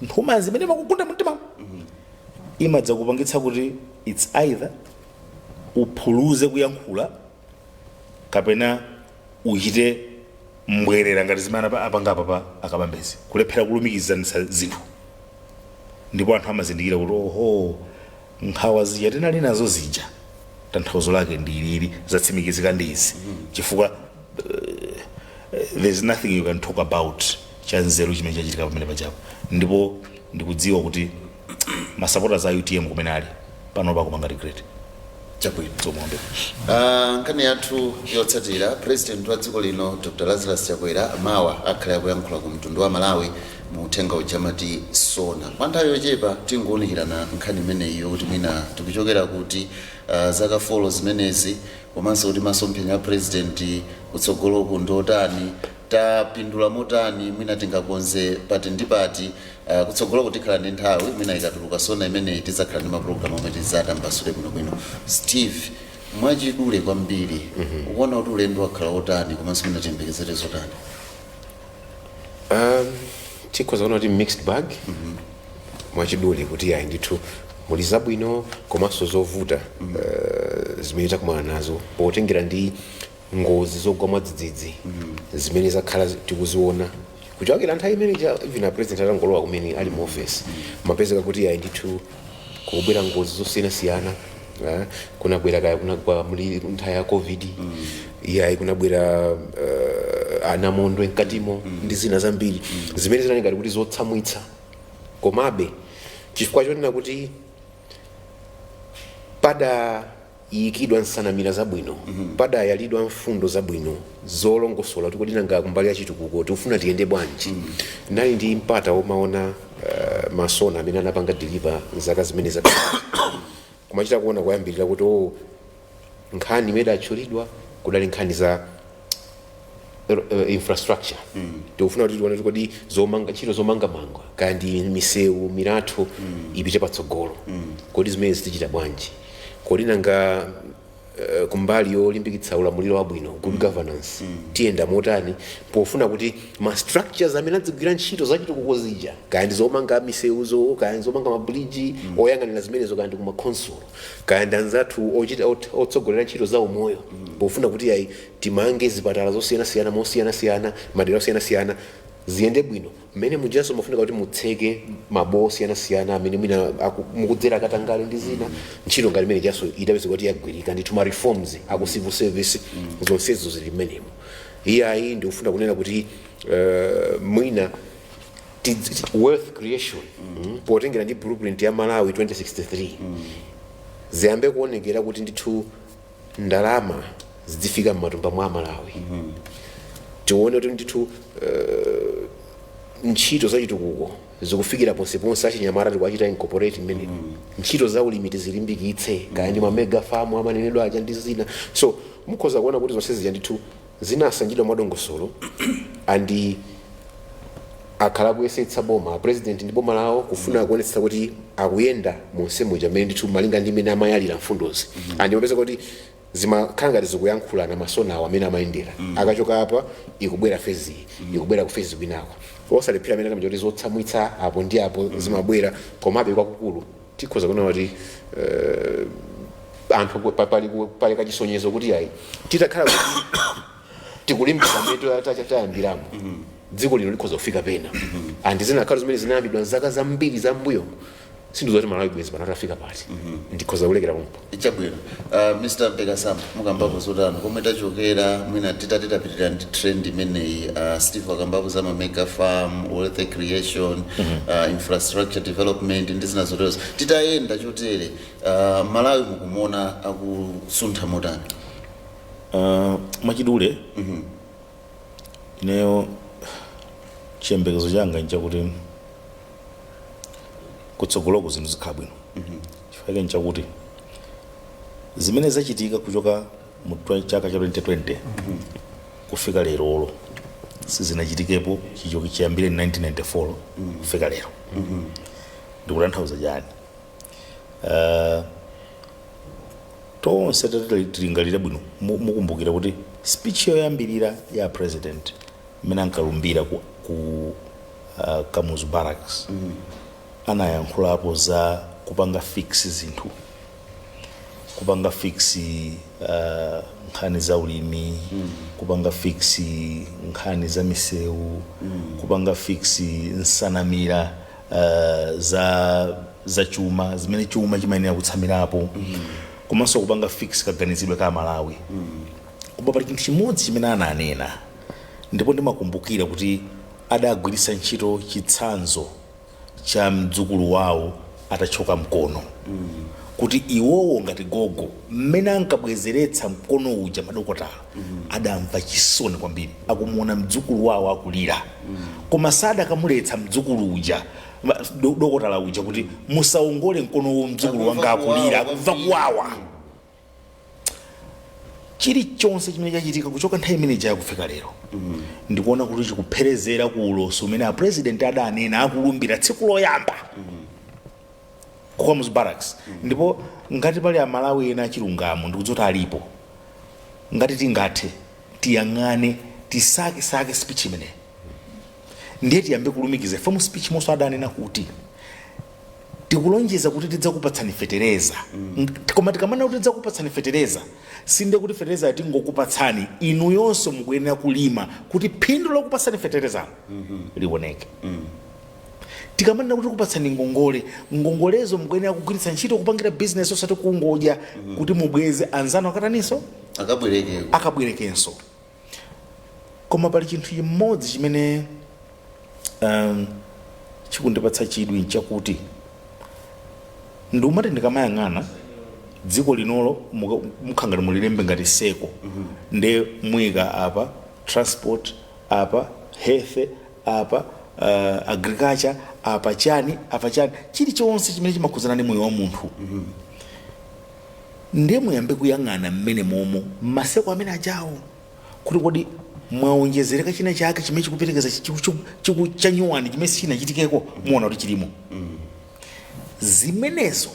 nthumanzi imene imakugunda mumtima, imadza kupangitsa kuti it's either uphuluze kuyankhula kapena uchite mbwerera ngati zimene apanga apa pa Akabambezi, kulephera kulumikizanitsa zinthu. Ndipo anthu amazindikira kuti oho, nkhawa zija tinali nazo zija, tanthauzo lake ndi ilili, zatsimikizika ndi izi, chifukwa there's nothing you can talk about cha nzeru chimene chachitika pamene pajapo. Ndipo ndikudziwa kuti masupporters a UTM kumene ali pano pakumanga regret. Chabwino. Zomwe. Nkhani yathu yotsatira: President wa dziko lino Dr Lazarus Chakwera mawa akhale akuyankhula ku mtundu wa Malawi mu uthenga uja amati SONA. Kwa nthawi yochepa tingowonekerana nkhani imeneyi yokuti mwina tikuchokera kuti zaka 4 zimenezi, komanso kuti masomphenya a president kutsogoloku ndiotani, tapindula motani, mwina tingakonze pati ndi pati kutsogolo. Tikhala ndi nthawi, mwina ikatuluka SONA imeneyi tidzakhala ndi mapulogalamu omwe tidzatambasule bwinobwino. Steve, mwachidule kwambiri, ukuona kuti ulendo wakhala otani, komanso mwina tiyembekezere zotani? Tikhoza kuona kuti mixed bag. Mwachidule kuti ayi ndithu muli zabwino komanso zovuta zimene takumana nazo potengera ndi ngozi zogwa mwadzidzidzi zimene zakhala tikuziona kuchokera nthawi imene even a president atangolowa kumene ali mu office. Mapezeka kuti ayi ndithu kubwera ngozi zosiyanasiyana, kunabwera kaya kunagwa muli nthawi ya COVID, iyayi kunabwera anamondwe mkatimo ndi zina zambiri zimene zinali ngati kuti zotsamwitsa. Komabe chifukwa chonena kuti padayikidwa nsanamira zabwino, padayalidwa mfundo zabwino zolongosola kuti kodi nanga kumbali ya chitukuko tikufuna tiyende bwanji, nali ndi mpata womaona masona amene anapanga deliver zaka zimene zapita, kumachita kuona kuyambirira kuti oh, nkhani imene idatchulidwa kudali nkhani za infrastructure. Tikufuna kuti tione kuti kodi zomanga, ntchito zomangamanga, kaya ndi misewu, milatho, ipite patsogolo, kodi zimene zitichita bwanji, kodi nanga Kumbali yolimbikitsa ulamuliro wabwino, good governance, tiyenda motani pofuna kuti ma structures amene adzigwira ntchito zachitukuko zija, kaya ndi zomanga misewuzo, kaya ndi zomanga mabridge, oyang'anira zimenezo kaya ndi kumakhonsolo, kaya ndi anzathu ochita otsogolera ntchito za umoyo, pofuna kuti ayi, timange zipatala zosiyanasiyana mosiyanasiyana, madera osiyanasiyana, ziyende bwino. Mmene mujaso mufunika kuti mutseke mabowo osiyanasiyana amene mwina mukudzera katangale ndi zina. Ntchito ngati imene jaso itapeza kuti yagwirika ndithu, ma reforms aku civil service, zonsezo zili mmenemo. Iyayi, ndikufuna kunena kuti mwina wealth creation, potengera ndi blueprint ya Malawi 2063, ziyambe kuonekera kuti ndithu ndalama zizifika m'matumba mwa Malawi. Tione kuti ndithu ntchito zachitukuko zikufikira ponseponse, achinyamata tikuachita incorporate mmenemo, ntchito za ulimi tizilimbikitse, kaya ndi ma mega farm amanenedwa aja ndi zina. So mukhoza kuona kuti zonse zija ndithu zinasanjidwa mwadongosolo, andi akhala akuyesetsa boma, president ndi boma lawo, kufuna kuonetsetsa kuti akuyenda monse muja mmene ndithu malinga ndi mmene amayalira mfundozi. Andi mapeza kuti zimakhala ngati zikuyankhulana masonawo amene amayendera, akachoka apa ikubwera phase iyi, ikubwera ku phase kwinako, osalephera amene akamati kuti zotsamwitsa apo ndi apo zimabwera. Komabe kwakukulu tikhoza kuona kuti anthu pali kachisonyezo kuti ayi, titakhala kuti tikulimbika mmene tayambiramo, dziko lino likhoza kufika pena. Andi zinakhala zimene zinayambidwa mzaka zambiri zam'mbuyomo, sindizoti Malawi bwezi pano atafika pati. Ndikhoza kulekera pompo. Chabwino. Mr Mpekasamba, mukambapo zotani komwe tachokera, mwina titati tapitirira ndi trend imeneyi? Steve akambapo za ma mega farm, wealth creation, infrastructure development ndi zina zoterozo. Titayenda chotere, Malawi mukumuona akusuntha motani? Mwachidule, ineyo chiyembekezo changa nchakuti kutsogoloko zinthu zikhala bwino. Chifukwa chake nchakuti zimene zachitika kuchoka mu chaka cha 2020 kufika lerolo sizinachitikepo chichoki chiyambire 1994 kufika lero. Ndikutanthauza chani? Tonse tati tilingalire bwino, mukumbukira kuti speech yoyambirira ya president mmene ankalumbira ku Kamuzu Barracks, anayankhulapo za kupanga fix zinthu, kupanga fix nkhani za ulimi, kupanga fix nkhani za misewu, kupanga fix nsanamira za chuma zimene chuma chimayenera kutsamirapo, komanso kupanga fix kaganizidwe ka Malawi. Koma pali chinthu chimodzi chimene ananena, ndipo ndimakumbukira kuti adagwiritsa ntchito chitsanzo cha mdzukulu wawo atachoka mkono, kuti iwowo ngati gogo, mmene ankabwezeretsa mkono uja, madokotala adamva chisoni kwambiri akumuona mdzukulu wawo akulira, koma sadakamuletsa mdzukulu uja, dokotala uja, kuti musaongole mkono, mdzukulu wanga Akumva akulira, kuwawa akumva kwambiri. kuwawa. Chilichonse chimene chachitika kuchoka nthawi imene ija kufika lero, ndikuona kuti chikupherezera ku ulosi umene a president adanena akulumbira tsiku loyamba ku Kamuzu Barracks. Ndipo ngati pali Amalawi ena achilungamo, ndikudzoti alipo, ngati tingathe tiyang'ane, tisakesake speech imeneyi, ndiye tiyambe kulumikiza mu speech monso adanena kuti tikulonjeza kuti tidzakupatsani fetereza. Koma tikamanena kuti tidzakupatsani fetereza, sinde kuti fetereza tingokupatsani, inu yonso mukuyenera kulima kuti phindu lokupatsani feterezalo lioneke. Tikamanena kuti kupatsani ngongole, ngongolezo mukuyenera kugwiritsa ntchito kupangira business, osati kungodya, kuti mubweze anzanu akataninso akabwerekeko. Akabwerekenso. Koma pali chinthu chimodzi chimene chikundipatsa chidwi, nchakuti ndikumati ndikamayang'ana dziko linolo, mukhangati mulilembe ngati circle, nde muyika apa transport, apa health, apa agriculture, apa chani, apa chani, chilichonse chimene chimakhudzana ndi moyo wa munthu. Ndiye muyambe kuyang'ana mmene momo ma circle amene ajawo, kuti kodi mwaonjezereka china chake chimene chikuperekeza chanyuwani chimene sichinachitikeko? Muona kuti chilimo. Zimenezo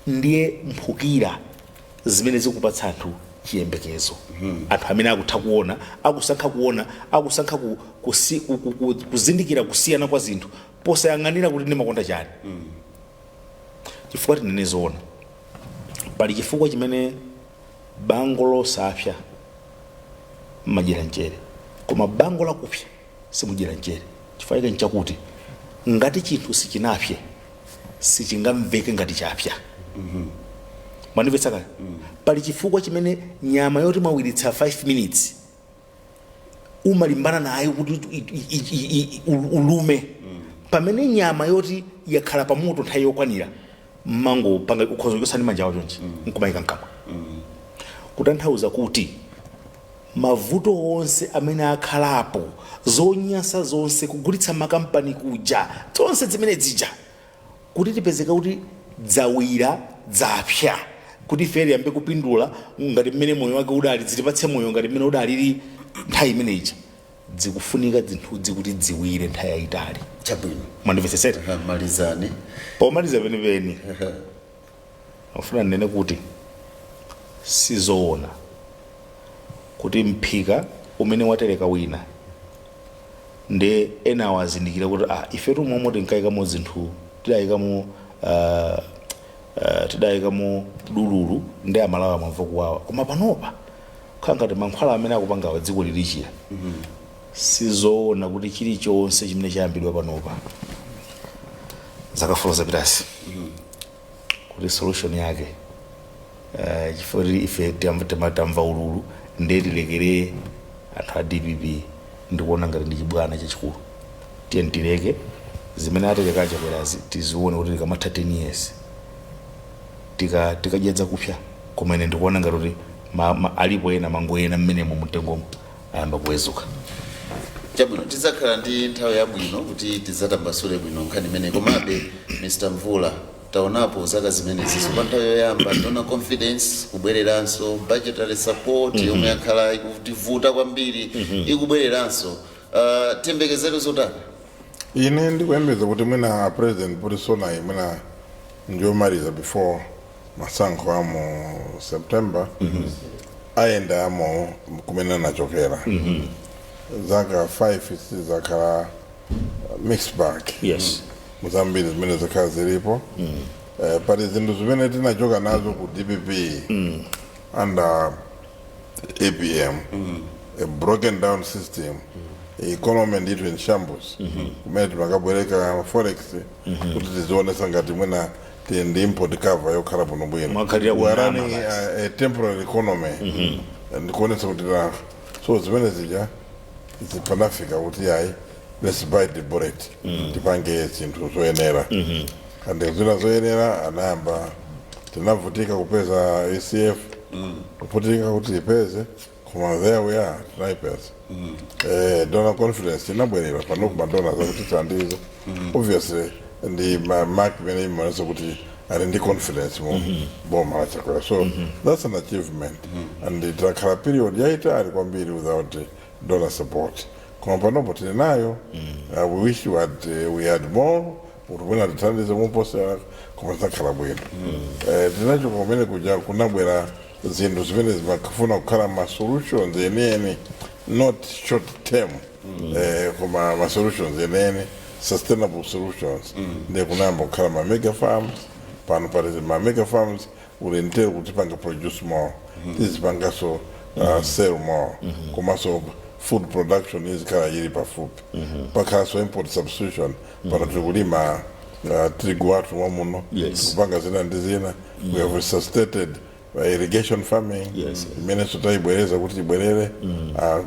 ndiye mphukira Zimene zikupatsa anthu chiyembekezo, anthu amene akutha kuona, akusankha kuona, akusankha kuzindikira kusiyana kwa zinthu posayang'anira kuti ndimakonda chani. Chifukwa tinene zoona, pali chifukwa chimene bango losapsa mmadyera mchere, koma bango lakupsa simudyera mchere. Chifukwa chake nchakuti ngati chinthu sichinapse, sichingamveke ngati chapsa. Mwandimvetsa kale? Pali chifukwa chimene nyama yoti mwawiritsa 5 minutes umalimbana nayo kuti ulume, pamene nyama yoti yakhala pamoto nthawi yokwanira, mmango panga ukhoza kuchotsa ndi manja awo chonchi nkumayika mkamwa. Kutanthauza kuti mavuto onse amene akhalapo, zonyasa zonse, kugulitsa makampani kuja, zonse zimene zija, kuti tipezeka kuti dzawira, dzapsa, kuti ife tiyambe kupindula ngati mmene moyo wake udali, zitipatse moyo ngati mmene udalili nthawi imene ija, zikufunika zinthuzi kuti dziwire nthawi yayitali. Chabwino. Mwandimvetsetsera? Aha, malizani. Pomaliza penipeni, afuna ndinene kuti sizoona kuti mphika umene watereka wina ndi ena azindikira kuti ah, ifetu momwe tinkayikamo zinthu, tidayikamo dululu ndi Amalawi amamva kuwawa, koma panopa kukhala ngati mankhwala amene akupangawa dziko lilichira. Sizoona kuti chilichonse chimene chayambidwa panopa, zaka 4 zapitasi, kuti solution yake, chifukwa kuti ife tamva ululu, ndiye tilekere anthu a DPP, ndikuona ngati ndi chibwana chachikulu. Tiye tileke zimene atereka Chakwerazi, tizione kuti tikamatha 10 years tikadyedza kupsa. Koma ine ndikuona ngati kuti alipo ena mango ena mmenemo mtengomo ayamba kuwezuka. Chabwino, tidzakhala ndi nthawi yabwino kuti tidzatambasule bwino nkhani imene. Komabe Mr Mvula, taonapo zaka zimeneziso pa nthawi yoyamba donor confidence kubwereranso, budgetary support yomwe yakhala ikutivuta kwambiri ikubwereranso, tiyembekezere zotani? Ine ndikuyembeza kuti mwina President Putisona mwina ndiyomaliza before masankho amu September, ayenda amo kumene anachokera. Zaka 5 sizakhala mixed bag muzambiri zimene zakhala zilipo. Pali zinthu zimene tinachoka nazo ku DPP under APM, a broken down system, economy ndithu in shambles, kumene timakabwereka forex kuti tizionesa ngati mwina tili ndi import cover yokhala bwino bwino. Mwakhalira We are kunama running basi. a temporary economy ndikuonesa kuti na so zimene zija zipanafika kuti ayi, let's bite the bullet, tipange zinthu zoyenera. And zina zoyenera anayamba, tinavutika kupeza ECF, kuvutika kuti ipeze, koma there we are, tinaipeza. Donor confidence inabwerera pano kuma donors akuti thandizo. Obviously ndi mark imene imaonesa kuti ali ndi confidence mu boma la Chakwera, so that's an achievement. And takhala period yaitali kwambiri without donor support, koma panopo tili nayo. We wish we had more kuti mwina tithandize muposera, koma zidzakhala bwino. Tinachoka kumene kuja, kunabwera zinthu zimene zimafuna kukhala ma solutions enieni, not short term, koma ma solutions enieni, sustainable solutions. Ndiye kunayamba kukhala ma mega farms. Pano pali ma mega farms ulentero kuti panga produce more, tizipangaso sell more, komanso food production izikhala ili pafupi. Pakhalanso import substitution. Pano tiri kulima tirigu wathu mwamuno, kupanga zina ndi zina. We have resuscitated irrigation farming imenenso tayibwereza kuti ibwerere.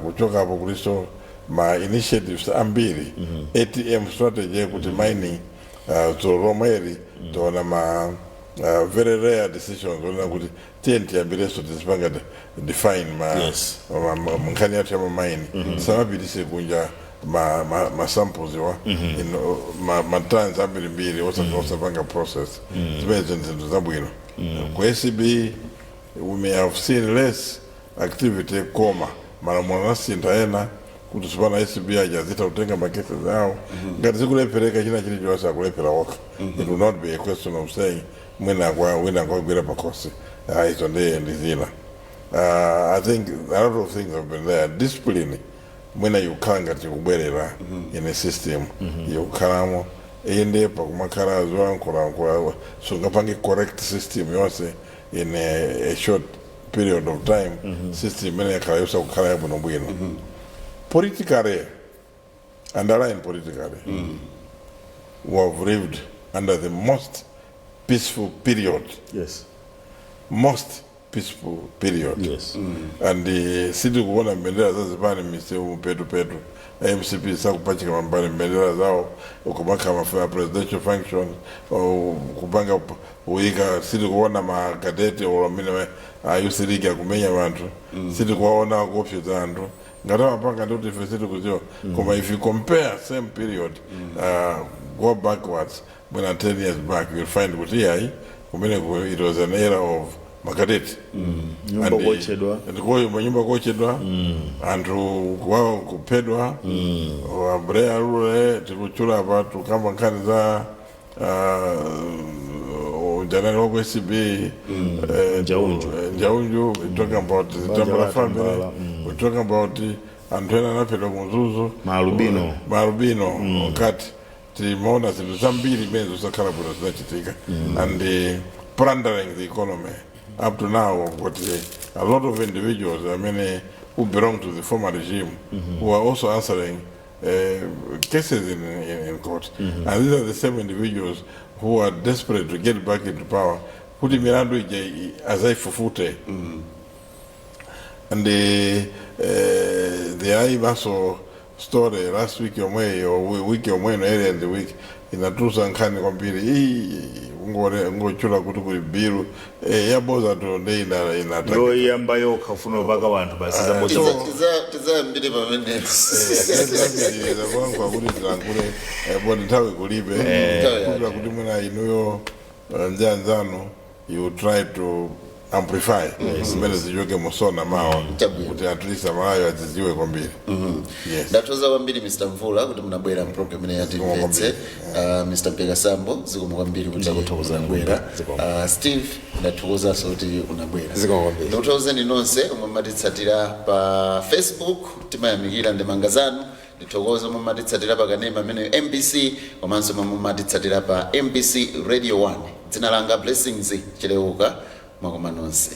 Kuchoka apo kuliso ma initiatives ambiri, ATM strategy kuti mining, lomweri taona ma very rare decisions onena kuti tiye tiyambirenso tizipanga define ma, nkhani yathu ya ma mine, samapitise kunja ma samples wa ma tons ambirimbiri osapanga process. Zimene zinthu zabwino. Ku ACB we may have seen less activity, koma malamulo anasintha ena kuti sipana ACB aja azitha kutenga ma cases awo. Ngati zikulephereka, china chilichonse akulephera okha. It will not be a question of saying mwina kwa wina kwagwira pakhosi. Izo ndiye ndi zina. I think a lot of things have been there. Discipline mwina ikukhala ngati kubwerera in a system ikukhalamo. Inde, pakumakhala zoyankhulayankhula, sungapange correct system yonse in a short period of time. System imene yakhala yosakukhala yabwinobwino politically, underline politically, we have lived under the most peaceful period, most peaceful period. And sitikuona mbendera za zipani misewu petupetu. MCP sakupachika mambani mbendera zawo kumakha mafuna presidential functions kupanga uyika. Sitikuona makadeti amene a youth league akumenya vanthu, sitikuwaona kuopseza anthu. Ngati amapanga, ndikuti ife sitikuziwa. Koma if you compare same period, go backwards mwina 10 years back, you'll find kuti iyayi, kumene it was an era of makadeti. Nyumba kuotchedwa. Ndikoyo manyumba kuotchedwa, anthu kuwawa, kuphedwa. Abreya lule tikuchula apa, tukamba nkhani za janani wako ACB, Njaunju. Njaunju. We talking about the Tambala la family. Tambala. We talking about anthu ena anaphedwa kumzuzu. Maalubino. Maalubino. Kati timaona zinthu zambiri zimene zosakhala bwino zinachitika and plundering the economy. Up to now we've got a lot of individuals amene who belong to the former regime who are also answering cases in court, and these are the same individuals who are desperate to get back into power kuti milandu ija azaifufute. And the aibaso story last week yomweyo, wiki yomweyo, earlier in the week, inatusa nkhani kwambiri iyi ungochula kuti kuli bill yaboza tu ndi ina Ndoyamba yokha ufuna upaka wanthu basi zaboza. Tizayambire pamene. Kulankhula kuti tilankhule bodi, nthawi kulibe. Nthawi Kupira kuti mwina inuyo ndi anzanu you try to amplify zimene zichoke musona mawa Chabwino. kuti at least Amalawi azidziwe kwambiri. Yes. Ndathokoza kwambiri, Mr Mvula, kuti munabwera mpulogalamu imene yatimvetse. Mr Mpekasambo, zikomo kwambiri kuti Ndakuthokoza unabwera. Zikomo. Steve, ndathokozanso kuti unabwera. Zikomo kwambiri. Ndikuthokozeni nonse omwe mumatitsatira pa Facebook, timayamikira ndemanga zanu. Ndithokoze omwe mumatitsatira pa kanema amene MBC, komanso omwe mumatitsatira pa MBC Radio 1. Dzina langa Blessings Chileuka. Mwakoma nonse.